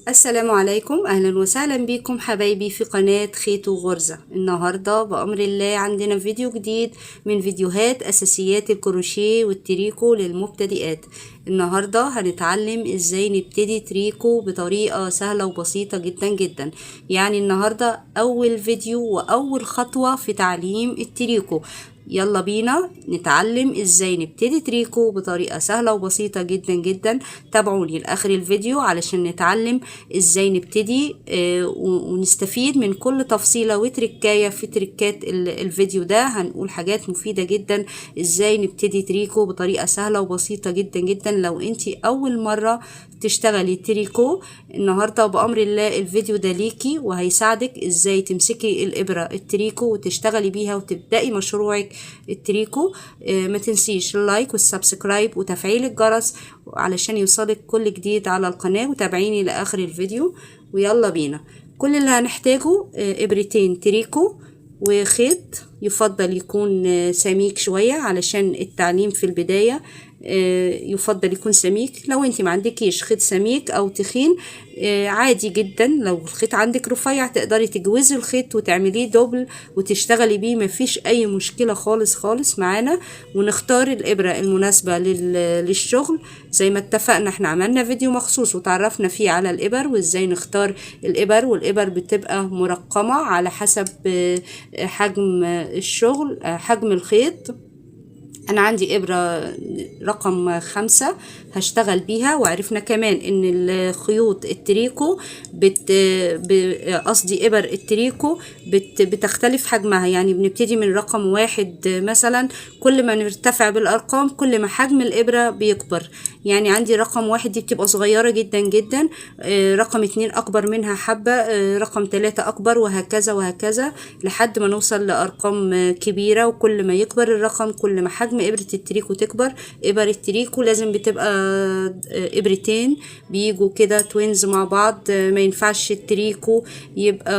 السلام عليكم، اهلا وسهلا بكم حبايبي في قناة خيط وغرزة. النهاردة بأمر الله عندنا فيديو جديد من فيديوهات اساسيات الكروشيه والتريكو للمبتدئات. النهاردة هنتعلم ازاي نبتدي تريكو بطريقة سهلة وبسيطة جدا جدا. يعني النهاردة اول فيديو واول خطوة في تعليم التريكو. يلا بينا نتعلم ازاي نبتدي تريكو بطريقة سهلة وبسيطة جدا جدا. تابعوني لاخر الفيديو علشان نتعلم ازاي نبتدي ونستفيد من كل تفصيلة وتركاية في تركات الفيديو ده. هنقول حاجات مفيدة جدا ازاي نبتدي تريكو بطريقة سهلة وبسيطة جدا جدا. لو انتي اول مرة تشتغلي تريكو، النهاردة بأمر الله الفيديو ده ليكي وهيساعدك ازاي تمسكي الابرة التريكو وتشتغلي بيها وتبدأي مشروعك التريكو. ما تنسيش ال like وال subscribe وتفعيل الجرس علشان يوصلك كل جديد على القناة، وتابعيني لآخر الفيديو. ويلا بينا. كل اللي هنحتاجه ابرتين تريكو وخيط، يفضل يكون سميك شوية علشان التعليم في البداية، يفضل يكون سميك. لو انت ما عندكيش خيط سميك او تخين، عادي جدا، لو الخيط عندك رفيع تقدري تجوزي الخيط وتعمليه double وتشتغلي بيه، مفيش اي مشكلة خالص خالص معانا. ونختار الابرة المناسبة للشغل زي ما اتفقنا. احنا عملنا فيديو مخصوص وتعرفنا فيه على الابر وازاي نختار الابر، والابر بتبقى مرقمة على حسب حجم الشغل، حجم الخيط. انا عندي ابرة رقم 5 هشتغل بيها. وعرفنا كمان ان الخيوط التريكو قصدي ابر التريكو بتختلف حجمها، يعني بنبتدي من رقم 1 مثلا، كل ما نرتفع بالارقام كل ما حجم الابرة بيكبر. يعني عندي رقم 1 دي بتبقى صغيرة جدا جدا، رقم 2 اكبر منها حبة، رقم 3 اكبر، وهكذا وهكذا لحد ما نوصل لارقام كبيرة. وكل ما يكبر الرقم كل ما حجم ابرة التريكو تكبر. ابر التريكو لازم بتبقى ابرتين بيجوا كده twins مع بعض، ما ينفعش التريكو يبقى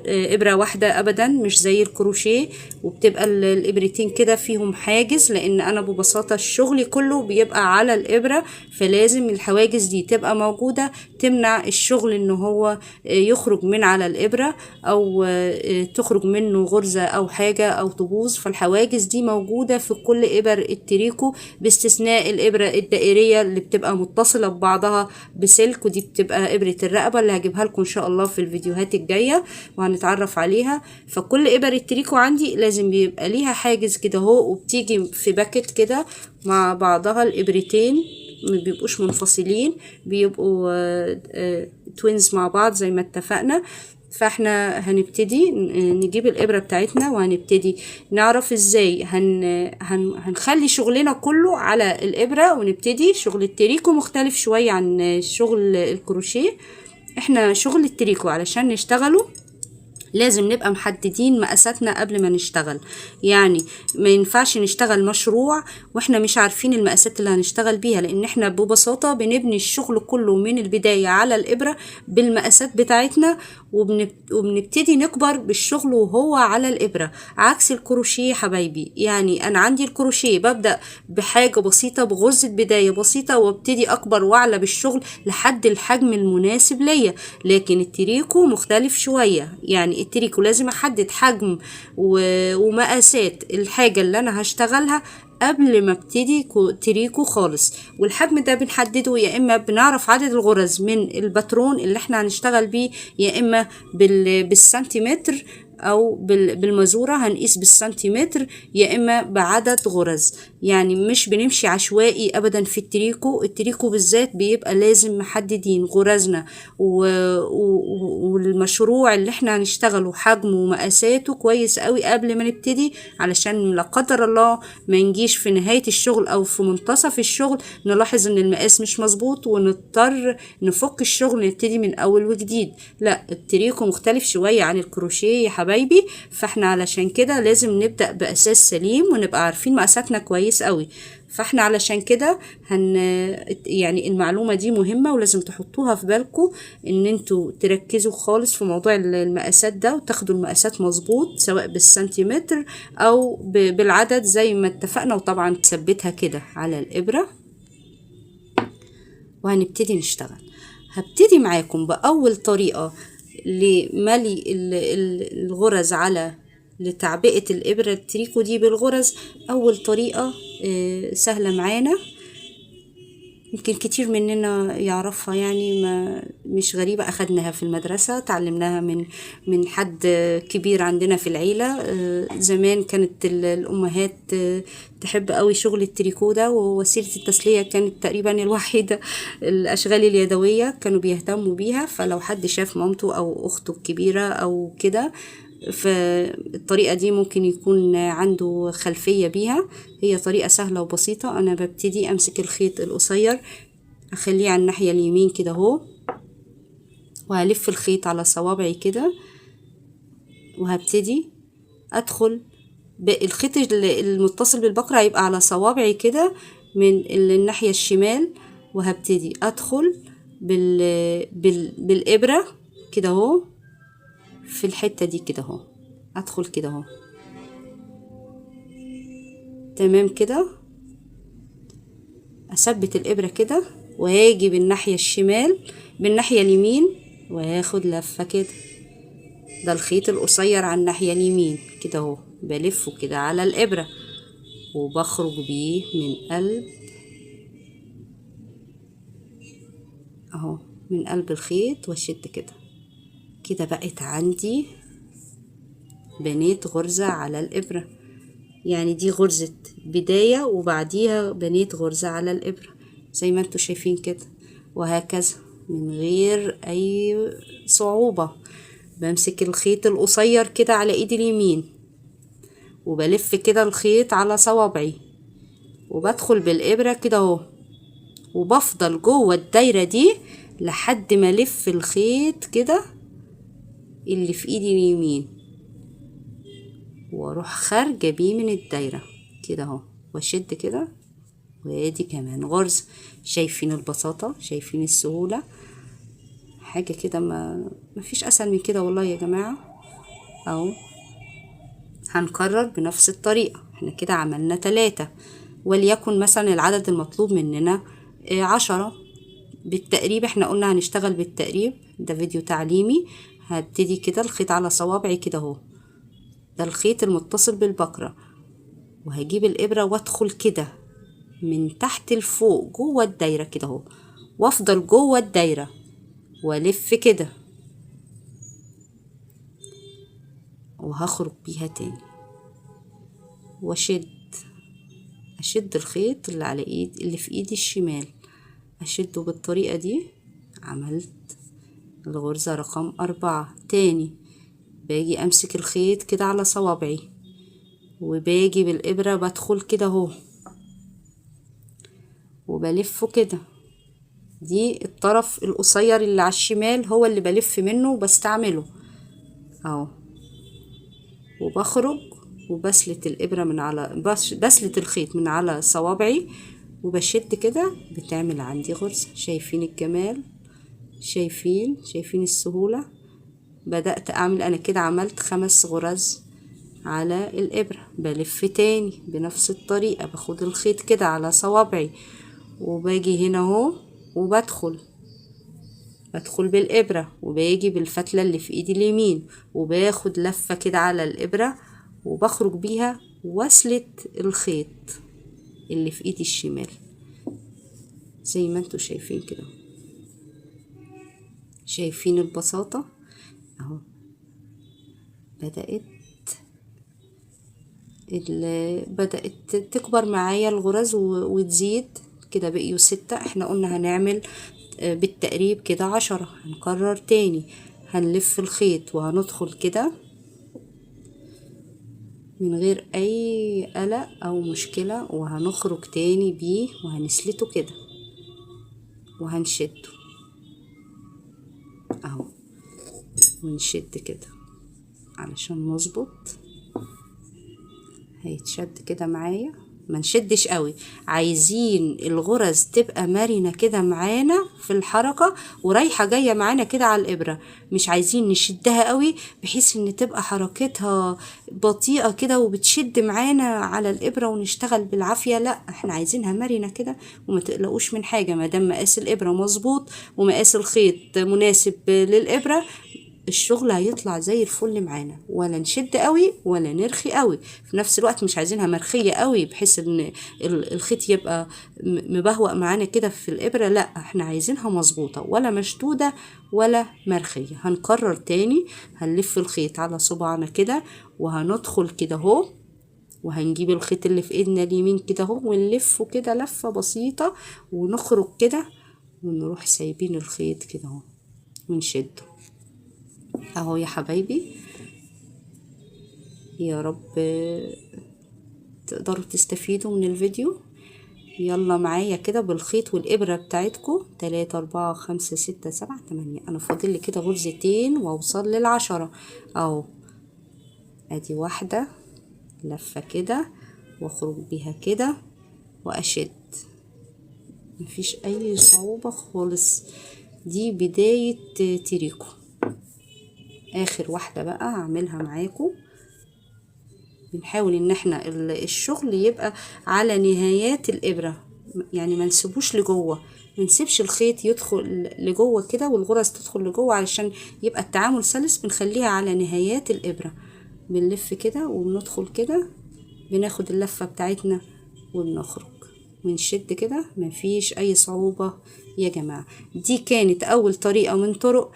ابرة واحدة ابدا، مش زي الكروشيه. وبتبقى الابرتين كده فيهم حاجز، لان انا ببساطة الشغل كله بيبقى على الابرة، فلازم الحواجز دي تبقى موجودة تمنع الشغل ان هو يخرج من على الابرة او تخرج منه غرزة او حاجة او تبوظ. فالحواجز دي موجودة في كل ابر التريكو باستثناء الابرة الدائرية اللي بتبقى متصلة ببعضها بسلك، ودي بتبقى ابرة الرقبة اللي هجيبها لكم ان شاء الله في الفيديوهات الجاية وهنتعرف عليها. فكل ابر التريكو عندي لازم بيبقى ليها حاجز كده اهو، وبتيجي في packet كده مع بعضها، الابرتين ما بيبقوش منفصلين، بيبقوا twins مع بعض زي ما اتفقنا. فاحنا هنبتدي نجيب الابرة بتاعتنا وهنبتدي نعرف ازاي هنخلي شغلنا كله على الابرة. ونبتدي شغل التريكو مختلف شوية عن شغل الكروشيه. احنا شغل التريكو علشان نشتغله لازم نبقى محددين مقاساتنا قبل ما نشتغل، يعني ما ينفعش نشتغل مشروع واحنا مش عارفين المقاسات اللي هنشتغل بيها، لان احنا ببساطة بنبني الشغل كله من البداية على الابرة بالمقاسات بتاعتنا، وبنبتدي نكبر بالشغل وهو على الابرة، عكس الكروشيه حبايبي. يعني انا عندي الكروشيه ببدأ بحاجة بسيطة، بغرزة بداية بسيطة، وابتدي اكبر واعلى بالشغل لحد الحجم المناسب ليا. لكن التريكو مختلف شوية، يعني التريكو لازم احدد حجم ومقاسات الحاجة اللي انا هشتغلها قبل ما ابتدي تريكو خالص. والحجم ده بنحدده يا اما بنعرف عدد الغرز من الباترون اللي احنا هنشتغل بيه، يا اما بالسنتيمتر او بالمزورة هنقيس بالسنتيمتر، يا اما بعدد غرز. يعني مش بنمشي عشوائي ابدا في التريكو. التريكو بالذات بيبقى لازم محددين غرزنا والمشروع اللي احنا هنشتغله حجمه ومقاساته كويس قوي قبل ما نبتدي، علشان لا قدر الله ما نجيش في نهاية الشغل او في منتصف الشغل نلاحظ ان المقاس مش مظبوط ونضطر نفك الشغل نبتدي من اول وجديد. لا، التريكو مختلف شوية عن الكروشيه يا حبايبي، فاحنا علشان كده لازم نبدأ بأساس سليم ونبقى عارفين مقاساتنا كويس قوي. فاحنا علشان كده يعني المعلومة دي مهمة ولازم تحطوها في بالكم، ان انتوا تركزوا خالص في موضوع المقاسات ده، وتاخدوا المقاسات مظبوط سواء بالسنتيمتر او بالعدد زي ما اتفقنا، وطبعا تثبتها كده على الإبرة. وهنبتدي نشتغل. هبتدي معاكم بأول طريقة لملي الغرز على لتعبئة الإبرة التريكو دي بالغرز. أول طريقة سهلة معانا، يمكن كتير مننا يعرفها، يعني ما مش غريبة، أخدناها في المدرسة، تعلمناها من حد كبير عندنا في العيلة. زمان كانت الأمهات تحب قوي شغل التريكو ده، ووسيلة التسلية كانت تقريبا الوحيدة، الأشغال اليدوية كانوا بيهتموا بيها. فلو حد شاف مامته أو أخته الكبيرة أو كده فالطريقة دي ممكن يكون عنده خلفية بيها. هي طريقة سهلة وبسيطة. أنا ببتدي أمسك الخيط القصير، أخليه على الناحية اليمين كده أهو، وهلف الخيط على صوابعي كده، وهبتدي أدخل الخيط المتصل بالبكرة هيبقى على صوابعي كده من الناحية الشمال، وهبتدي أدخل بالإبرة كده أهو في الحتة دي كده اهو، ادخل كده اهو، تمام كده. اثبت الابرة كده، وهاجي بالناحية الشمال بالناحية اليمين، وهاخد لفة كده. ده الخيط القصير على الناحية اليمين كده اهو، بلفه كده على الابرة وبخرج بيه من قلب اهو، من قلب الخيط، واشد كده كده. بقت عندي بنيت غرزة على الإبرة، يعني دي غرزة بداية وبعديها بنيت غرزة على الإبرة زي ما انتوا شايفين كده، وهكذا من غير أي صعوبة. بمسك الخيط القصير كده على ايدي اليمين، وبلف كده الخيط على صوابعي، وبدخل بالإبرة كده اهو، وبفضل جوه الدايرة دي لحد ما الف الخيط كده اللي في ايدي اليمين، واروح خارجه بيه من الدايره كده اهو، واشد كده، وادي كمان غرزه. شايفين البساطه؟ شايفين السهوله؟ حاجه كده ما فيش اسهل من كده والله يا جماعه. اهو هنكرر بنفس الطريقه. احنا كده عملنا 3، وليكن مثلا العدد المطلوب مننا 10 بالتقريب. احنا قلنا هنشتغل بالتقريب، ده فيديو تعليمي. هبتدي كده الخيط على صوابعي كده اهو، ده الخيط المتصل بالبكرة، وهجيب الإبرة وادخل كده من تحت لفوق جوه الدايرة كده اهو، وافضل جوه الدايرة والف كده، وهخرج بيها تاني، واشد، اشد الخيط اللي على ايد اللي في ايدي الشمال، اشده بالطريقة دي. عملت الغرزة رقم 4. تاني باجي امسك الخيط كده على صوابعي، وباجي بالابرة بدخل كده اهو، وبلفه كده. دي الطرف القصير اللي على الشمال هو اللي بلف منه وبستعمله اهو، وبخرج وبسلت الابرة من على بسلت الخيط من على صوابعي، وبشد كده، بتعمل عندي غرزة. شايفين الجمال؟ شايفين السهولة؟ بدأت أعمل أنا كده، عملت 5 غرز على الإبرة. بلف تاني بنفس الطريقة، باخد الخيط كده على صوابعي، وباجي هنا اهو، وبدخل بالإبرة، وباجي بالفتلة اللي في ايدي اليمين، وباخد لفة كده على الإبرة، وبخرج بيها وصلة الخيط اللي في ايدي الشمال زي ما انتوا شايفين كده. شايفين البساطة اهو؟ بدأت تكبر معايا الغرز وتزيد كده، بقيوا 6. احنا قلنا هنعمل بالتقريب كده 10. هنكرر تاني، هنلف الخيط وهندخل كده من غير اي قلق او مشكلة، وهنخرج تاني بيه وهنسلته كده وهنشده اهو، ونشد كده علشان نظبط. هيتشد كده معايا ما نشدش قوي، عايزين الغرز تبقى مرنة كده معانا في الحركة ورايحة جاية معانا كده على الإبرة، مش عايزين نشدها قوي بحيث ان تبقى حركتها بطيئة كده وبتشد معانا على الإبرة ونشتغل بالعافية. لا، احنا عايزينها مرنة كده وما تقلقوش من حاجة، ما دام مقاس الإبرة مظبوط ومقاس الخيط مناسب للإبرة الشغل هيطلع زي الفل معانا، ولا نشد قوي ولا نرخي قوي. في نفس الوقت مش عايزينها مرخية قوي بحيث ان الخيط يبقى مبهوأ معانا كده في الإبرة، لا احنا عايزينها مظبوطة ولا مشدودة ولا مرخية. هنكرر تاني، هنلف الخيط على صباعنا كده وهندخل كده اهو، وهنجيب الخيط اللي في ايدنا اليمين كده اهو ونلفه كده لفة بسيطة ونخرج كده ونروح سايبين الخيط كده اهو ونشده اهو يا حبايبي. يا رب تقدروا تستفيدوا من الفيديو. يلا معايا كده بالخيط والإبرة بتاعتكم، 3 4 5 6 7 8، أنا فاضل لي كده غرزتين وأوصل للعشرة أهو. أدي واحدة لفة كده وأخرج بيها كده وأشد، مفيش أي صعوبة خالص. دي بداية تريكو. آخر واحدة بقى هعملها معاكم. بنحاول ان احنا الشغل يبقى على نهايات الابرة، يعني ما نسيبوش لجوه، ما نسيبش الخيط يدخل لجوه كده والغرز تدخل لجوه، علشان يبقى التعامل سلس. بنخليها على نهايات الابرة، بنلف كده وبندخل كده، بناخد اللفة بتاعتنا وبنخرج ونشد كده، مفيش اي صعوبة يا جماعة. دي كانت اول طريقة من طرق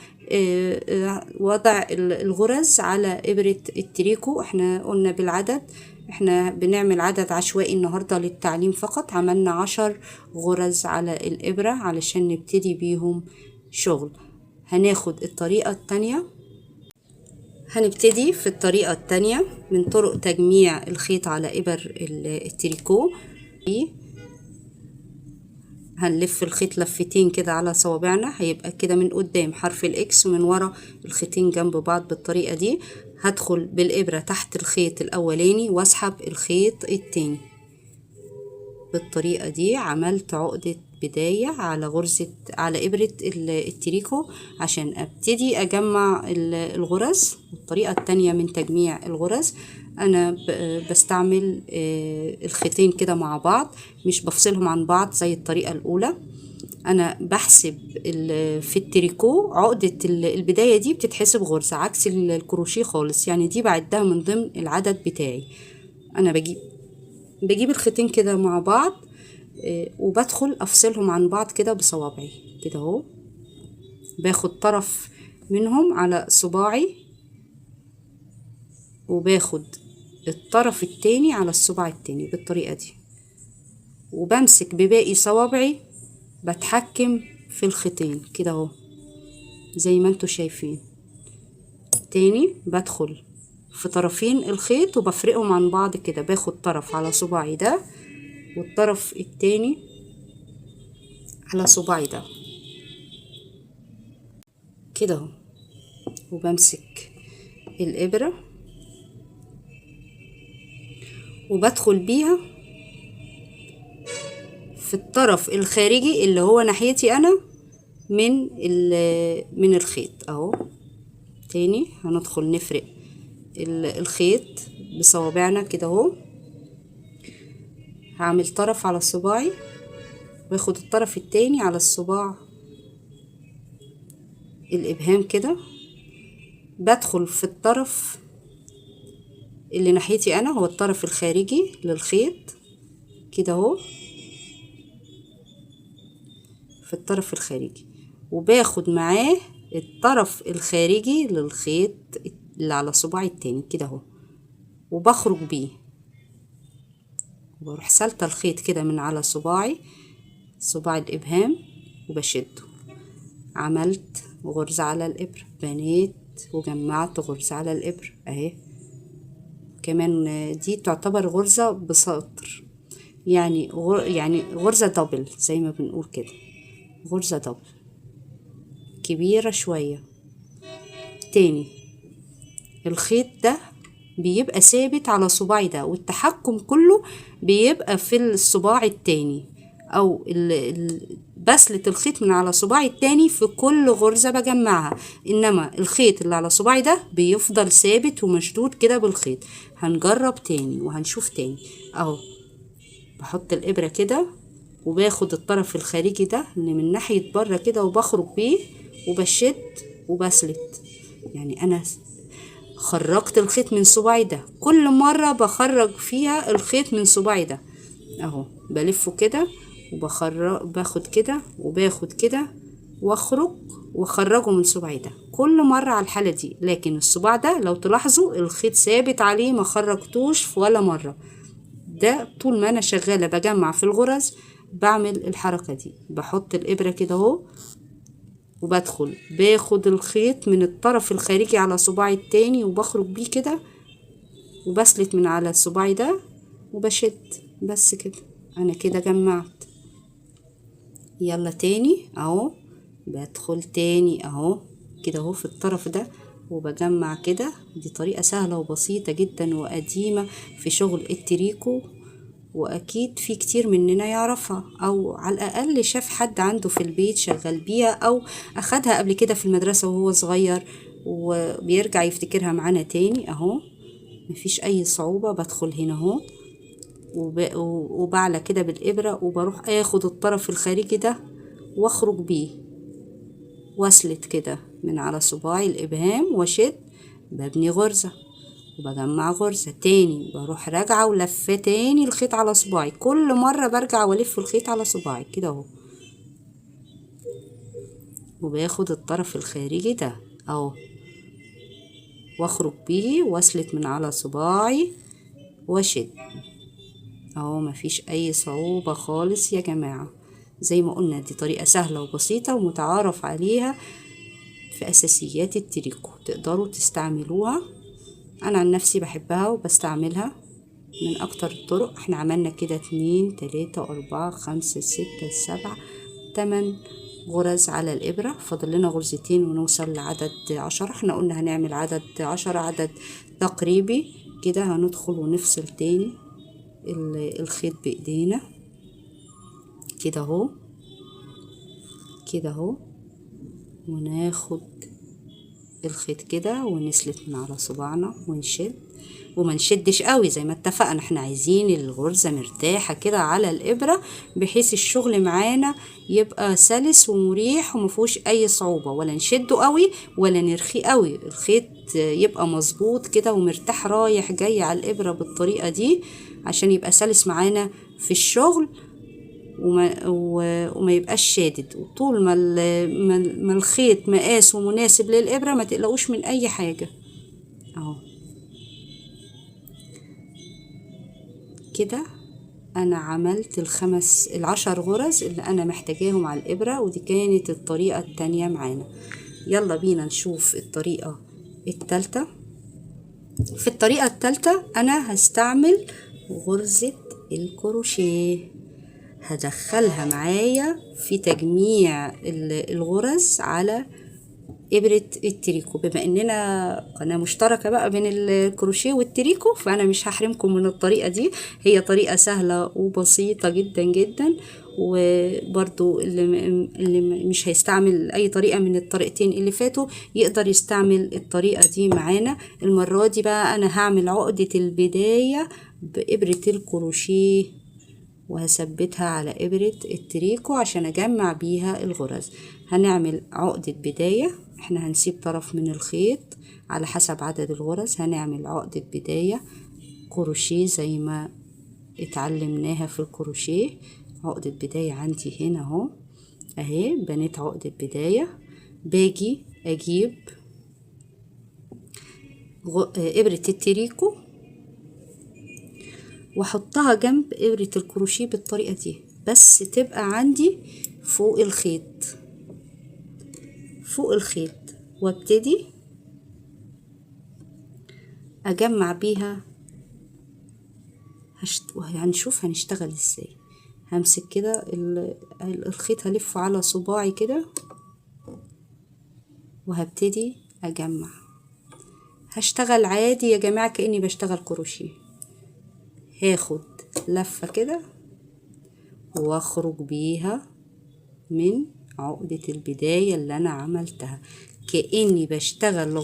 وضع الغرز على ابرة التريكو. احنا قلنا بالعدد، احنا بنعمل عدد عشوائي النهاردة للتعليم فقط. عملنا 10 غرز على الابرة علشان نبتدي بيهم شغل. هناخد الطريقة التانية، هنبتدي في الطريقة التانية من طرق تجميع الخيط على ابر التريكو. هنلف الخيط لفتين كده على صوابعنا، هيبقى كده من قدام حرف ال X ومن ورا الخيطين جنب بعض بالطريقة دي. هدخل بالإبرة تحت الخيط الأولاني واسحب الخيط التاني بالطريقة دي. عملت عقدة بداية على غرزة على إبرة التريكو عشان أبتدي أجمع الغرز. الطريقة التانية من تجميع الغرز أنا بستعمل الخيطين كده مع بعض، مش بفصلهم عن بعض زي الطريقة الأولى. أنا بحسب في التريكو عقدة البداية دي بتتحسب غرزة عكس الكروشيه خالص، يعني دي بعدها من ضمن العدد بتاعي. أنا بجيب الخيطين كده مع بعض، وبدخل أفصلهم عن بعض كده بصوابعي كده اهو. باخد طرف منهم على صباعي وباخد الطرف التاني على الصباع التاني بالطريقة دي، وبمسك بباقي صوابعي بتحكم في الخيطين كده اهو زي ما انتوا شايفين. تاني بدخل في طرفين الخيط وبفرقهم عن بعض كده، باخد طرف على صباعي ده والطرف التاني على صباعي ده كده اهو، وبمسك الإبرة وبدخل بيها في الطرف الخارجي اللي هو ناحيتي أنا من الخيط اهو. تاني هندخل نفرق الخيط بصوابعنا كده اهو. هعمل طرف على صباعي واخد الطرف التاني على الصباع الإبهام كده، بدخل في الطرف اللي ناحيتي أنا هو الطرف الخارجي للخيط كده اهو، في الطرف الخارجي، وباخد معاه الطرف الخارجي للخيط اللي على صباعي التاني كده اهو، وبخرج بيه وبروح سالتة الخيط كده من على صباعي صباع الإبهام وبشده. عملت غرزة على الإبرة، بنيت وجمعت غرزة على الإبرة اهي. كمان دي تعتبر غرزة بسطر، يعني غرزة double زي ما بنقول كده، غرزة double كبيرة شوية. تاني الخيط ده بيبقى ثابت على صباعي ده، والتحكم كله بيبقى في الصباع التاني، او بسلة الخيط من على صباعي التاني في كل غرزة بجمعها. انما الخيط اللي على صباعي ده بيفضل ثابت ومشدود كده بالخيط. هنجرب تاني وهنشوف تاني اهو. بحط الابرة كده وباخد الطرف الخارجي ده اللي من ناحية بره كده وبخرج بيه وبشد وبسلت. يعني انا خرجت الخيط من صباعي ده، كل مرة بخرج فيها الخيط من صباعي ده اهو، بلفه كده وبخرج، باخد كده وباخد كده واخرج واخرجه من صباعي ده كل مرة على الحالة دي. لكن الصباع ده لو تلاحظوا الخيط ثابت عليه، ما خرجتوش في ولا مرة. ده طول ما انا شغالة بجمع في الغرز بعمل الحركة دي، بحط الابرة كده اهو وبدخل باخد الخيط من الطرف الخارجي على صباعي التاني وبخرج بيه كده وبسلت من على صباعي ده وبشد. بس كده انا كده جمعت. يلا تاني اهو، بدخل تاني اهو كده اهو في الطرف ده وبجمع كده. دي طريقة سهلة وبسيطة جدا وقديمة في شغل التريكو، واكيد في كتير مننا يعرفها، او على الاقل شاف حد عنده في البيت شغال بيها، او اخدها قبل كده في المدرسة وهو صغير وبيرجع يفتكرها معانا تاني اهو. مفيش اي صعوبة. بدخل هنا اهو وبعلى كده بالابرة وبروح اخد الطرف الخارجي ده واخرج بيه واسلت كده من على صباعي الابهام واشد، ببني غرزة وبجمع غرزة تاني، بروح راجعة ولفة تاني الخيط على صباعي. كل مرة برجع والف الخيط على صباعي كده اهو، وباخد الطرف الخارجي ده اهو واخرج بيه واسلت من على صباعي واشد اهو. مفيش اي صعوبة خالص يا جماعة. زي ما قلنا دي طريقة سهلة وبسيطة ومتعارف عليها في اساسيات التريكو، تقدروا تستعملوها. انا عن نفسي بحبها وبستعملها من اكتر الطرق. احنا عملنا كده 2 3 4 5 6 7 8 غرز على الابرة، فاضل لنا غرزتين ونوصل لعدد 10. احنا قلنا هنعمل عدد 10، عدد تقريبي كده. هندخل ونفصل تاني الخيط بايدينا كده اهو كده اهو، وناخد الخيط كده ونسلت من على صباعنا ونشد، وما نشدش قوي زي ما اتفقنا، احنا عايزين الغرزة مرتاحة كده على الإبرة بحيث الشغل معانا يبقى سلس ومريح ومفيهوش اي صعوبة، ولا نشده قوي ولا نرخيه قوي، الخيط يبقى مظبوط كده ومرتاح رايح جاي على الإبرة بالطريقة دي عشان يبقى سلس معانا في الشغل وما يبقاش شادد. وطول ما الخيط مقاس ومناسب للإبرة ما تقلقوش من أي حاجة اهو كده. أنا عملت 10 غرز اللي أنا محتاجاهم على الإبرة، ودي كانت الطريقة التانية معانا. يلا بينا نشوف الطريقة التالتة. في الطريقة التالتة أنا هستعمل غرزة الكروشيه، هدخلها معايا في تجميع الغرز على إبرة التريكو. بما إننا قناة مشتركة بقى بين الكروشيه والتريكو، فأنا مش هحرمكم من الطريقة دي، هي طريقة سهلة وبسيطة جدا جدا، وبرضو اللي مش هيستعمل أي طريقة من الطريقتين اللي فاتوا يقدر يستعمل الطريقة دي معانا. المرة دي بقى أنا هعمل عقدة البداية بإبرة الكروشيه وهثبتها على إبرة التريكو عشان أجمع بيها الغرز. هنعمل عقدة بداية، احنا هنسيب طرف من الخيط على حسب عدد الغرز، هنعمل عقدة بداية كروشيه زي ما اتعلمناها في الكروشيه. عقدة بداية عندي هنا اهو، اهي بنيت عقدة بداية. باجي اجيب إبرة التريكو واحطها جنب إبرة الكروشيه بالطريقة دي، بس تبقى عندي فوق الخيط، فوق الخيط، وابتدي اجمع بيها. هنشوف هنشتغل ازاي. همسك كده الخيط، هلفه على صباعي كده وهبتدي اجمع. هشتغل عادي يا جماعة كأني بشتغل كروشيه. هاخد لفة كده واخرج بيها من عقدة البداية اللي انا عملتها، كأني بشتغل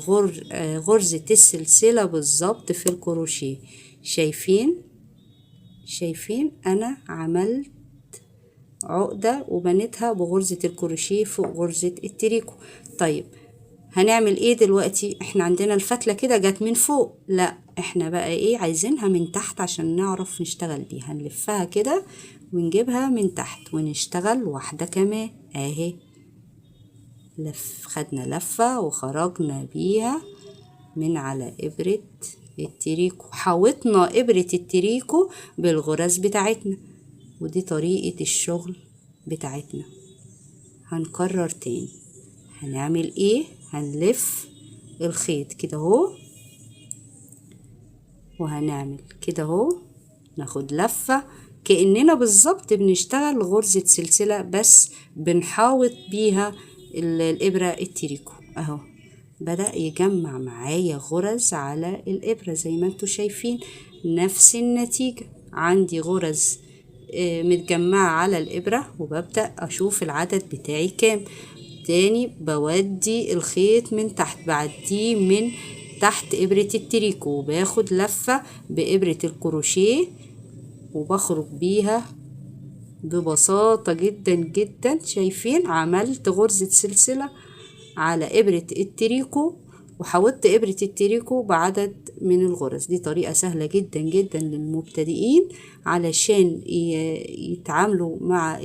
غرزة السلسلة بالظبط في الكروشيه. شايفين؟ شايفين انا عملت عقدة وبنيتها بغرزة الكروشيه فوق غرزة التريكو. طيب هنعمل ايه دلوقتي؟ احنا عندنا الفتلة كده جت من فوق، لا احنا بقى ايه عايزينها من تحت عشان نعرف نشتغل بيها. هنلفها كده ونجيبها من تحت ونشتغل واحدة كمان اهي. خدنا لفة وخرجنا بيها من على إبرة التريكو، حاوطنا إبرة التريكو بالغرز بتاعتنا. ودي طريقة الشغل بتاعتنا. هنكرر تاني. هنعمل ايه؟ هنلف الخيط كده اهو، وهنعمل كده اهو، ناخد لفة كأننا بالظبط بنشتغل غرزة سلسلة بس بنحاوط بيها الإبرة التريكو اهو. بدأ يجمع معايا غرز على الإبرة زي ما انتوا شايفين، نفس النتيجة. عندي غرز متجمعة على الإبرة، وببدأ أشوف العدد بتاعي كام. تاني بودي الخيط من تحت، بعديه من تحت إبرة التريكو، وباخد لفة بإبرة الكروشيه وبخرج بيها ببساطة جدا جدا. شايفين؟ عملت غرزة سلسلة على إبرة التريكو وحاولت إبرة التريكو بعدد من الغرز. دي طريقة سهلة جدا جدا للمبتدئين علشان يتعاملوا مع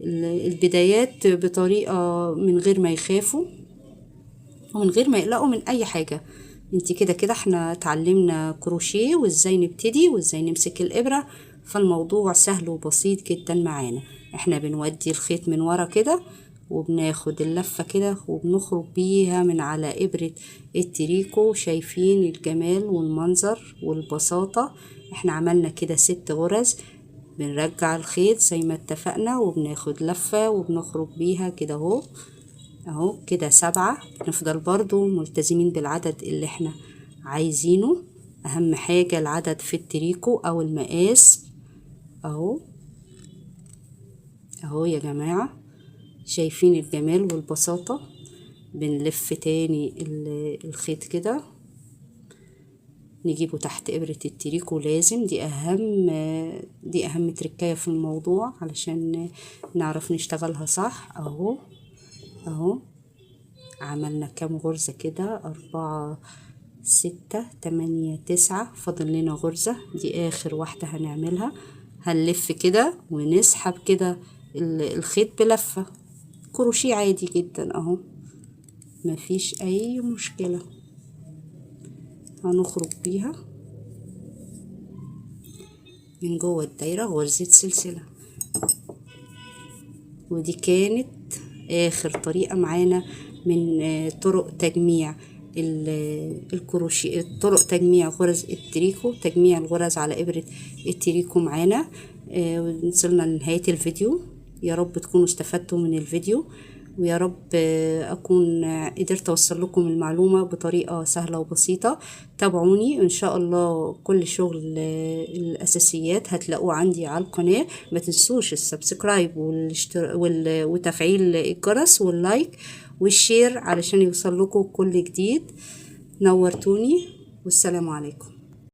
البدايات بطريقة من غير ما يخافوا ومن غير ما يقلقوا من أي حاجة. انت كده كده احنا اتعلمنا كروشيه وازاي نبتدي وازاي نمسك الإبرة، فالموضوع سهل وبسيط جدا معانا. احنا بنودي الخيط من ورا كده وبناخد اللفة كده وبنخرج بيها من على إبرة التريكو. شايفين الجمال والمنظر والبساطة؟ احنا عملنا كده 6 غرز. بنرجع الخيط زي ما اتفقنا وبناخد لفة وبنخرج بيها كده اهو اهو كده 7. نفضل برضو ملتزمين بالعدد اللي احنا عايزينه، اهم حاجة العدد في التريكو او المقاس اهو اهو يا جماعة. شايفين الجمال والبساطة؟ بنلف تاني الخيط كده نجيبه تحت إبرة التريكو، لازم، دي أهم تركاية في الموضوع علشان نعرف نشتغلها صح. اهو اهو عملنا كام غرزة كده، 4 6 8 9، فاضل لنا غرزة، دي آخر واحدة هنعملها. هنلف كده ونسحب كده الخيط بلفة كروشيه عادي جدا اهو، مفيش اي مشكلة. هنخرج بيها من جوه الدايرة غرزة سلسلة. ودي كانت اخر طريقة معانا من طرق تجميع الكروشيه، طرق تجميع غرز التريكو، تجميع الغرز على إبرة التريكو معانا. وصلنا لنهاية الفيديو. يا رب تكونوا استفدتوا من الفيديو، ويا رب أكون قدرت أوصل لكم المعلومة بطريقة سهلة وبسيطة. تابعوني إن شاء الله، كل شغل الأساسيات هتلاقوه عندي على القناة. ما تنسوش ال subscribe وتفعيل الجرس وال like وال share علشان يوصل لكم كل جديد. نورتوني، والسلام عليكم.